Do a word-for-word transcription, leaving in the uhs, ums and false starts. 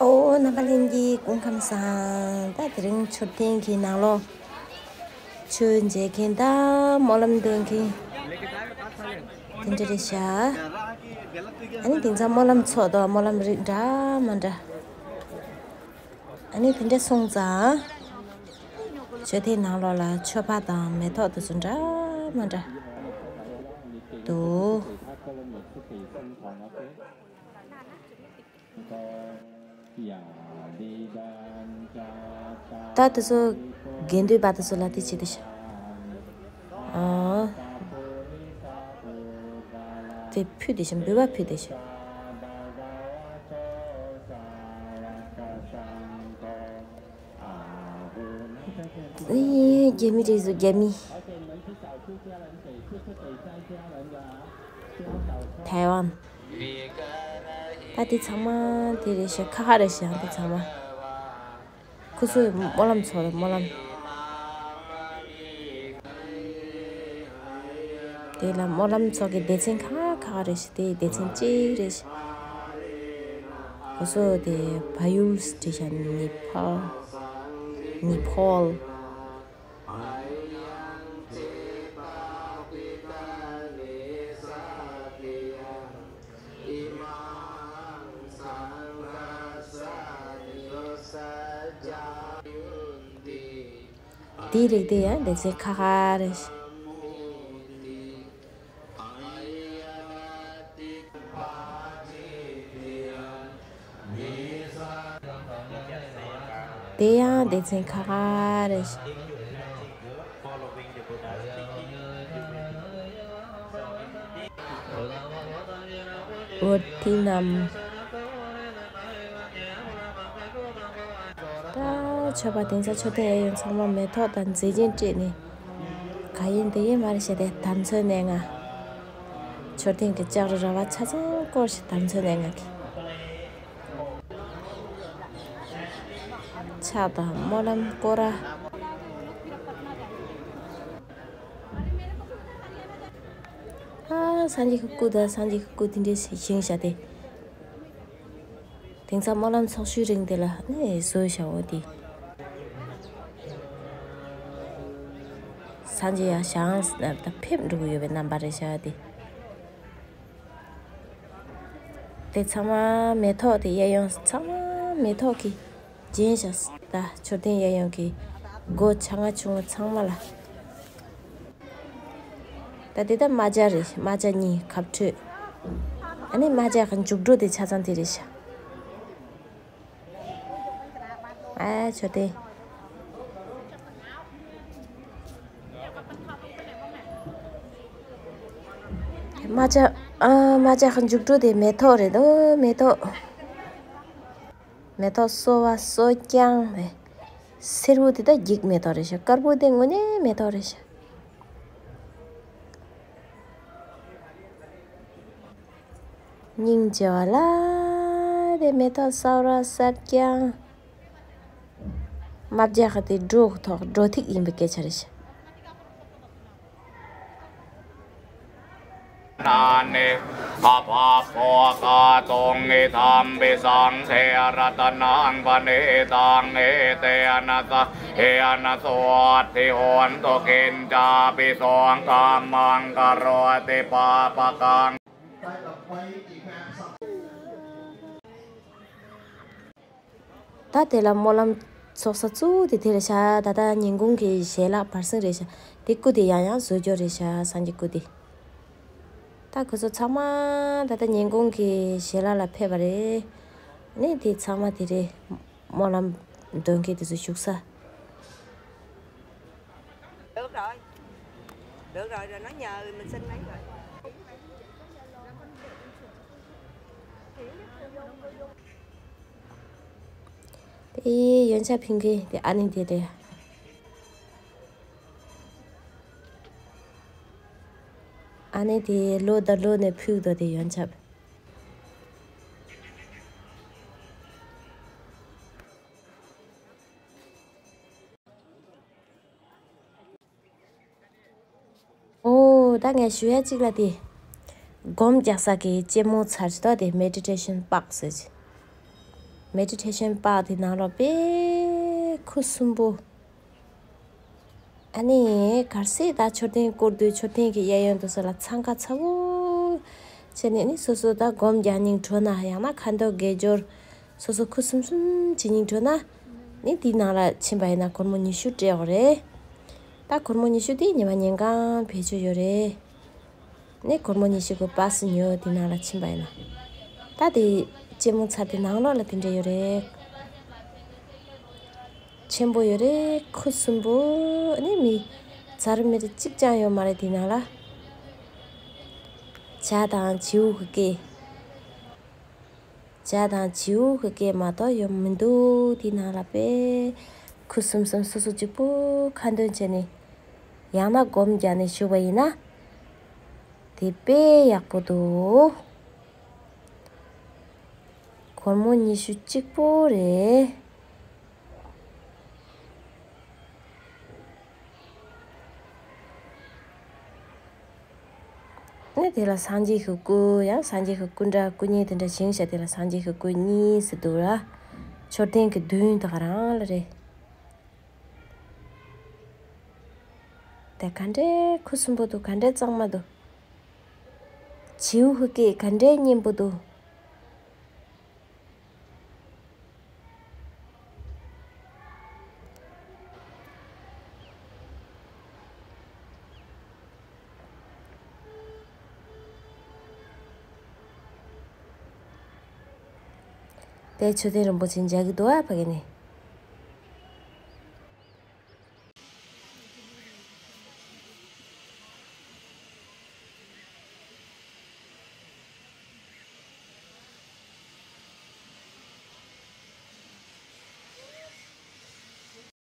ཨོ། རྣམ་པ་ལྷན་རྒྱས་སྐུ་ཁམས་བཟང་། ད་དེ་རིང་མཆོད་རྟེན་གྱི་ནང་ལོགས་ཆོས་མཇལ་མཁན་དང་སྨོན་ལམ་འདོན་མཁན་དེ་འདྲ་རེད་ཤག་ཨ་ནི་དེང་སང་སྨོན་ལམ་ཚོགས་དང་སྨོན་ལམ་རིགས་འདྲ་མ་འདྲ། ཨ་ནི་དེ་འདྲ་སོང་ཙང་། མཆོད་རྟེན་ནང་ལོགས་ལ་མཆོད་པ་དང་མེ་ཏོག་དེ་ཚོ་འདྲ་མ་འདྲ་འདུག་ད་དེ་ཚོ་དགེ་འདུན་པ་དེ་ཚོ་ལ་དེ་བྱེད་དེ་ཤག་ཨ། དེ་ཕུད་དེ་ཤག་འབུལ་བ་ཕུད་དེ་ཤག་ཨེ། རྒྱ་མི་རེད་ཟོ། རྒྱ་མི། ཐའེ་ཝན། ད་དེ་ཚང་མ་དེ་རེད་ཤག་ཁ་ཁ་རེད་ཤག་དེ་ཚང་མ། ཁོ་ཚོས་སྨོན་ལམ་ཚོགས་རེད། སྨོན་ལམ། དེ་ལ་སྨོན་ལམ་ཚོགས་ཀྱི་སྡེ་ཚན་ཁ་ཁ་རེད་ཤག་དེ་སྡེ་ཚན་གཅིག་རེད་ཤག་ཁོ་ཚོ་དེ་བལ་ཡུལ་བྲིས་ཤག་ནི་ཕ། ནི་ཕོལ། དེའི་རིགས་དེ་ཡང་སྡེ་ཚན་ཁ་ཁ་རེད། དེ་ཡང་སྡེ་ཚན་ཁ་ཁ་རེད། འོ་དེ་རྣམས། ད་མཆོད་པ་དེང་སང་མཆོད་རྟེན་གཡས་གཡོན་ཚང་མ་མེ་ཏོག་དང་མཛེས་རྒྱན་སྤྲས་ནས། ག་ཡིན་དེ་ཡིན་མ་རེད་ཤག་དེ་དར་ཚོན་སྣ་ལྔ། མཆོད་རྟེན་གྱི་ལྕགས་རི་ར་བ་ཆ་ཚང་སྐོར་ཞིག་དར་ཚོན་སྣ་ལྔ་གི། ཕྱག་དང་སྨོན་ལམ་སྐོར་ར། ཨ། སངས་རྒྱས་ཀྱི་སྐུ་དང་སངས་རྒྱས་ཀྱི་སྐུ་དེ་འདྲས་བཞེངས་བཞག་སྟེ། དེང་སང་སྨོན་ལམ་ཚོགས་ཞུས་རིང་དེ་ལ་ནི་བཟོས་བཞག་འོ་དེ། སངས་རྒྱས་ཡར་བཞེངས་ད་ཕེབས་འགྲོ་གི་ཡོད་པའི་རྣམ་པ་རེད་བཞག་དེ། དེ་ཚང་མ་མེ་ཏོག་དེ་གཡས་གཡོན་ཚང་མ་མེ་ཏོག་གིས་བརྒྱན་བཞག་ད་མཆོད་རྟེན་གཡས་གཡོན་གྱི་སྒོ་ཆ་ལྔ་ཆུང་ངུ་ཚང་མ་ལ། ད་དེ་ད་རྨ་བྱ་རེད། རྨ་བྱ་གཉིས་ཁབ་ཁྲུས། ཨ་ནི་རྨ་བྱ་གི་མཇུག་སྒྲོ་དེ་ཆ་ཚང་དེ་རེད་ཤག་ཨ་ཆོ་དེ། རྨ་བྱ། ཨ། རྨ་བྱ་གི་མཇུག་སྒྲོ་དེ་མེ་ཏོག་རེད་འདུག་མེ་ཏོག་མེ་ཏོག་སོ་བ་སོ་རྐྱང་རེད། སེར་པོ་དེ་ད་འགྱིག་མེ་ཏོག་རེད་ཤག་དཀར་པོ་དེ་དངོས་གནས་མེ་ཏོག་རེད་ཤག་སྙིང་རྗེ་བ་ལ་དེ་མེ་ཏོག་ས་ར་སར་ཀྱང་། རྨ་བྱ་གི་དེ་སྒྲོ་ཐོག་སྒྲོ་ཐིག་ཡིན་པའི་སྐད་ཆ་རེད་ཤག་ནི། ཨ་བ་བོ་ཀ་ཏོང་ཨི་དམ་པི་སང་སེ་ར་ཏ་ནང་པ་ནི་དང་ཨེ་ཏེ་ན་ས་ཧེ་ན་སོ་ཐི་ཧོན་ཏུ་ཀིན་ཅཱ་པི་སོང་ཀ་མང་ཀ་རོ་ཏི་པ་པ་ཀང་། ད་དེ་ལ་སྨོན་ལམ་ཚོགས་ས་གཙོ་བོ་དེ་དེ་རེད་ཤག་ད་ལྟ་ཉིན་གུང་གི་ཞལ་ལག་བར་གསེང་རེད་ཤག་དེ་སྐུ་དེ་ཡང་ཡང་བཟོ་རྒྱུ་རེད་ཤག་སངས་རྒྱས་སྐུ་དེ། ད་ཁོ་ཚོ་ཚང་མ་ད་ལྟ་ཉིན་གུང་གི་ཞལ་ལག་ལ་ཕེབས་པ་རེད། ནི་དེ་ཚང་མ་དེ་རེད། སྨོན་ལམ་འདོན་མཁན་དེ་ཚོ་བཞུགས་ས། Được rồi. Được rồi, rồi nói nhờ mình xin mấy rồi. དེ་ཡོན་ཆབ་ཕུལ་མཁན་དེ་ཨ་ནེ་དེ་རེད། ཨ་ནེ་དེ་ལོ་དང་ལོ་ནས་ཕུལ་འདུག་དེ་ཡོན་ཆབ། ཨོ། ད་ངས་ཞུ་ཡ་གཅིག་ལ་དེ། སྒོམ་རྒྱག་ས་གི་ལྕེ་མོ་ཚར་གཅིག་ད་དེ་མེ་ཌི་ཊེ་ཤན་པག་ཟེར་གྱི། མེ་ཌི་ཊེ་ཤན་པཱག་དེ་ནང་ལོགས་དཔེ་ཁུ་སིམ་པོ། ཨ་ནི་གལ་སྲིད་ད་མཆོད་རྟེན་བསྐོར་དུས་མཆོད་རྟེན་གྱི་གཡས་གཡོན་དུ་སོགས་ལ་འཚང་ཁ་ཚ་བོ་བྱས་ནས་ནི་སོ་སོ་ད་སྒོམ་རྒྱག་སྙིང་བྲོ་ན། ཡང་ན་ཁ་འདོན་དགེ་སྦྱོར་སོ་སོ་ཁུ་སིམ་སིམ་བྱེད་སྙིང་བྲོ་ན། ནི་དེའི་ནང་ལ་ཕྱིན་པ་ཡིན་ན་སྒོར་མོ་ཉི་ཤུ་སྤྲད་དགོས་རེད། ད་སྒོར་མོ་ཉི་ཤུ་དེ་ཉི་མ་ཉིན་གང་བེད་སྤྱོད་ཡོད་རེད། ནི་སྒོར་མོ་ཉི་ཤུ་གི་པཱ་སི་ཉོས་དེ་ནང་ལ་ཕྱིན་པ་ཡིན་ན། ད་དེ་ལྕེ་མོ་ཚར་དེ་ནང་ལོགས་ལ་དེ་འདྲ་ཡོད་རེད། ཆེན་པོ་ཡོད་རེད། ཁུ་སིམ་པོ། ནི་མི་ཟ་རུ་མེད་རུ་གཅིག་ཀྱང་ཡོད་མ་རེད་དེ་ནང་ལ། བྱ་དང་བྱིའུ་གི་སྐད། བྱ་དང་བྱིའུ་གི་སྐད་མ་གཏོགས་ཡོད་མི་འདུག་དེ་ནང་ལ་དཔེ་ཁུ་སིམ་སིམ་སོ་སོ་གཅིག་པོ་ཁ་འདོན་བྱས་ནས། ཡང་ན་སྒོམ་རྒྱག་ནས་བཞུགས་པ་ཡིན་ན། དེ་དཔེ་ཡག་པོ་འདུག་སྒོར་མོ་ཉི་ཤུ་གཅིག་པོ་རེད། ནི་དེ་ལ་སངས་རྒྱས་ཀྱི་སྐུ། ཡང་སངས་རྒྱས་ཀྱི་སྐུ་འདྲ་སྐུ་བརྙན་དེ་འདྲ་བཞེངས་བྱས། དེ་ལ་སངས་རྒྱས་ཀྱི་སྐུ་གཉིས་སུ་འདུག་ར། མཆོད་རྟེན་གྱི་མདུན་དེ་ག་རང་ལ་རེད། དེ་ག་འདྲའི་ཁུ་སིམ་པོ་འདུག་ག་འདྲའི་གཙང་མ་འདུག་བྱིའུ་གི་སྐད་ག་འདྲའི་སྙན་པོ་འདུག་དེ་མཆོད་རྟེན་རིན་པོ་ཆེ་མཇལ་གྱི་འདུག་ཨ། ཕ་གི་ནས།